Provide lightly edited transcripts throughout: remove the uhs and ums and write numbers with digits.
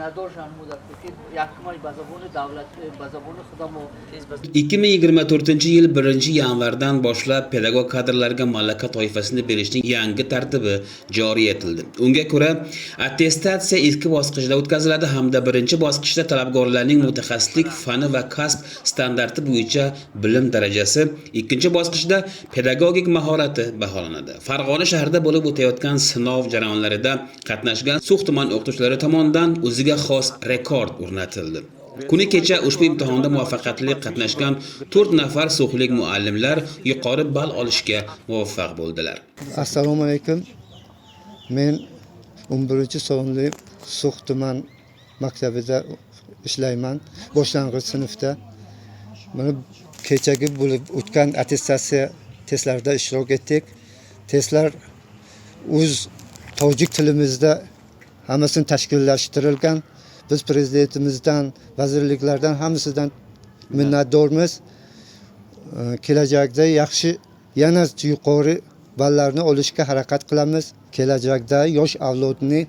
Надошан ки якумаш ба забони давлат, ба забони худамо. 2024-yil 1-yanvardan boshlab pedagog kadrlarga malaka toifasini berishning yangi tartibi joriy etildi. Unga ko'ra, attestatsiya ikki bosqichda o'tkaziladi hamda birinchi bosqichda talabgorlarning mutaxassislik fani va kasb standarti bo'yicha bilim darajasi, ikkinchi bosqichda pedagogik mahorati baholanadi. Farg'ona shahrida bo'lib o'tayotgan sinov jarayonlarida qatnashgan So'x tuman o'qituvchilari tomonidan o'ziga xos rekord o'rnatildi. Kuni kecha ushbu imtihonda muvaffaqiyatli qatnashgan 4 nafar so'xlik muallimlar yuqori ball olishga muvaffaq bo'ldilar. Assalomu alaykum. Men 11 sonli So'x tuman maktabida ishlayman, boshlang'ich sinfda. Mana, kechagi bo'lib o'tgan attestatsiya testlarida ishtirok etdik. Testlar o'z tojik tilimizda hammasini tashkillashtirilgan. Biz prezidentimizdan, vazirliklardan, hammasidan minnatdormiz. Kelajakda yaxshi, yana yuqori ballarni olishga harakat qilamiz. Kelajakda yosh avlodni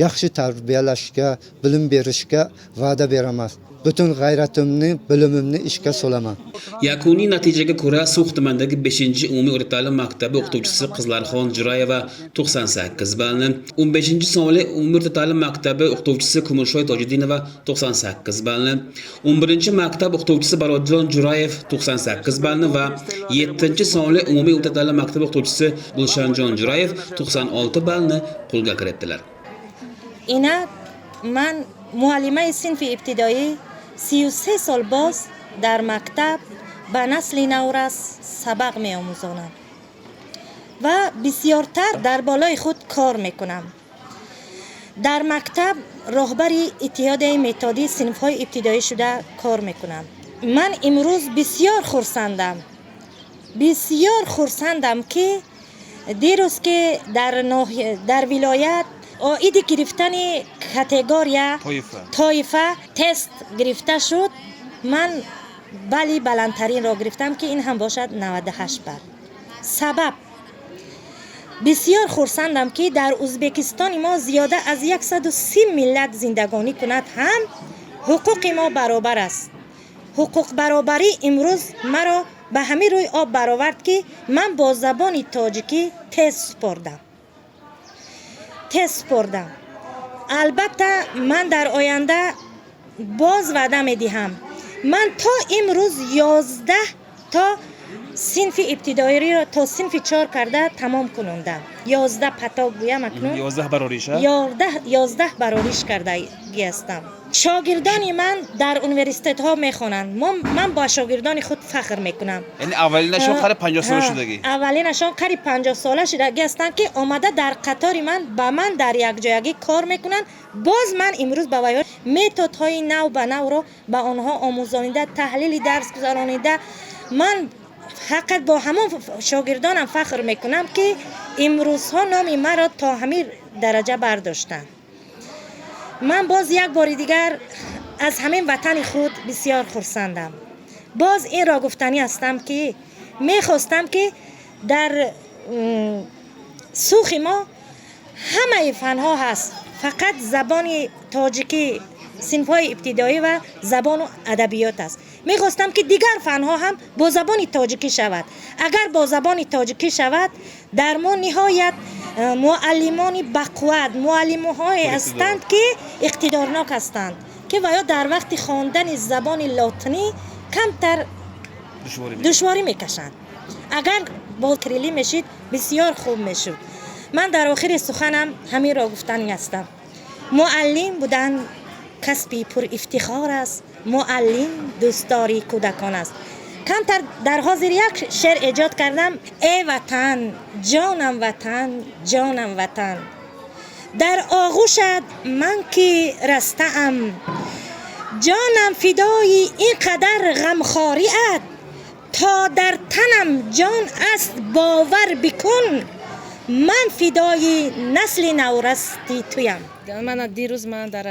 yaxshi tarbiyalashga, bilim berishga va'da beraman. Butun g'ayratimni, bilimimni ishga solaman. Yakuniy natijaga ko'ra, So'x tumanidagi 5-umumiy o'rta ta'lim maktabi o'qituvchisi Qizlarxon Jurayeva 98 ballni, 15-sonli umumiy o'rta ta'lim maktabi o'qituvchisi Kumushoy Tojiddinova 98 ballni, 11-maktab o'qituvchisi Barodjon Jurayev 98 ballni va 7-sonli umumiy o'rta ta'lim maktabi o'qituvchisi Gulshanjon Jurayev 96 ballni qo'lga kiritdilar. Инак, ман муаллимаи синфи ибтидоӣ, 33 сол боз дар мактаб ба насли наврас сабақ меомӯзонам ва бисёртар дар болои худ кор мекунам. Дар мактаб роҳбари иттиҳодияи методии синфҳои ибтидоӣ шуда кор мекунам. Ман имрӯз бисёр хурсандам, бисёр хурсандам, ки дирӯз, ки дар вилоят оиди гирифтани категория тоифа тест гирифта шуд, ман балли баландтаринро гирифтам, ки ин ҳам бошад 98 балл. Сабаб: бисёр хурсандам, ки дар Ӯзбекистони мо зиёда аз 130 миллат зиндагонӣ кунад ҳам, ҳуқуқи мо баробар аст. Ҳуқуқбаробарӣ имрӯз маро ба ҳамин рӯи об баровард, ки ман бо забони тоҷикӣ тест супордам, тест супордам. Албатта, ман дар оянда боз ваъда медиҳам. Ман то имрӯз 11 то синфи ибтидоиро то синфи чор карда тамом кунондам. 11 поток гӯям акнун. 11 барориша. 11 барориш кардагӣ ҳастам. Шогирдони ман дар университетҳо мехонанд. Ман бо шогирдони худ фахр мекунам. Яъне аввалинашон қариб 50 сола шудагӣ. Аввалинашон қариб 50 сола шудагӣ ҳастанд, ки омада дар қатори ман ба ман дар якҷоягӣ кор мекунанд. Боз ман имрӯз ба вайҳо методҳои нав ба навро ба онҳо омӯзонида, таҳлили дарс гузаронида, ман ҳақиқат бо ҳамон шогирдонам фахр мекунам, ки имрӯзҳо номи маро то ҳамин дараҷа бардоштанд. Ман боз як бори дигар аз ҳамин ватани худ бисёр хурсандам. Боз инро гуфтанӣ ҳастам, ки мехостам, ки дар Сухи мо ҳамаи фанҳо ҳаст, фақат забони тоҷикӣ синфҳои ибтидоӣ ва забону адабиёт аст. Мехостам, ки дигар фанҳо ҳам бо забони тоҷикӣ шавад. Агар бо забони тоҷикӣ шавад, дар мо ниҳоят муаллимони бақувват, муаллимҳое ҳастанд, ки иқтидорнок ҳастанд, ки ва ё дар вақти хондани забони лотинӣ камтар душворӣ мекашанд. Агар бо кирилӣ мешид, бисёр хуб мешуд. Ман дар охири суханам ҳаминро гуфтанӣ ҳастам: муаллим будан касби пурифтихор аст, муаллим дӯстдори кӯдакон аст. Камтар дар ҳозир як шеър эҷод кардам. Э ватан, ҷонам ватан, ҷонам ватан, дар оғӯшат ман ки растаам, ҷонам фидои ин қадар ғамхориат, то дар танам ҷон аст, бовар бикун, ман фидои насли наврасти туям. Мана, дирӯз ман дар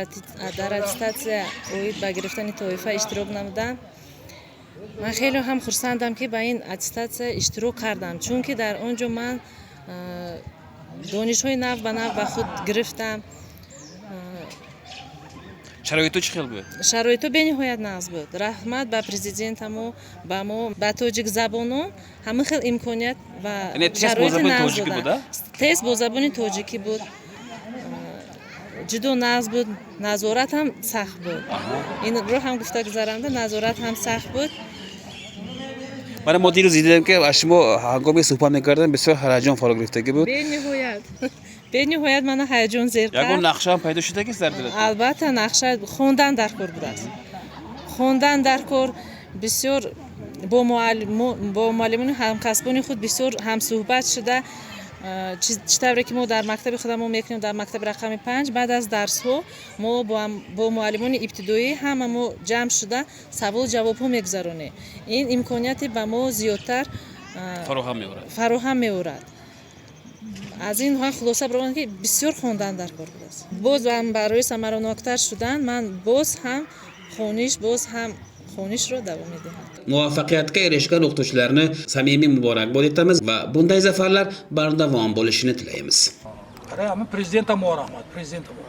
аттестатсия оид ба гирифтани тоифа иштирок намудам. Ман хеле ҳам хурсандам, ки ба ин аттестатсия иштирок кардам, чунки дар он ҷо ман донишҳои нав ба нав ба худ гирифтам. Шароиту чӣ хел буд? Шароиту бениҳоят нағз буд. Раҳмат ба президентамо, ба мо, ба тоҷикзабонон ҳама хел имконият ва Яъне тест бо шароити забони нағз тоҷикӣ доданд. буд, а? Тест бо забони тоҷикӣ буд. Ҷудо нағз буд, назорат ҳам сахт буд. Инро ҳам гуфта гузарамда, назорат ҳам сахт буд. Мана мо дирӯз дидем, ки аз шумо ҳангоми суҳбат мекардем, бисёр ҳаяҷон фаро гирифтагӣ буд. Бениҳоят, бениҳоят мана ҳаяҷон зер Ягон кард. нақша ҳам пайдо шудагист дар дилатон? Албатта, нақша, хондан дар кор будааст, хондан дар кор. Бисёр бо муаллимони ҳамкасбони худ бисёр ҳамсӯҳбат шуда, чӣ тавре ки мо дар мактаби худамон мекунем, дар мактаби рақами 5, баъд аз дарсҳо мо бо муаллимони ибтидоӣ ҳама мо ҷамъ шуда, савол ҷавобҳо мегузаронем. Ин имконияте ба мо зиёдтар фароҳам меорад. Фароҳам меорад. Аз ин ҳам хулоса баромадам, ки бисёр хондан дар кор будааст. Боз ҳам барои самараноктар шудан ман боз ҳам хониш, боз ҳам хонишро давом медиҳам. Muvaffaqiyatga erishgan o'qituvchilarni samimiy muborakbod etamiz va bunday zafarlar bardavom bo'lishini tilaymiz. Ҳама президента мо раҳмат, президента мо.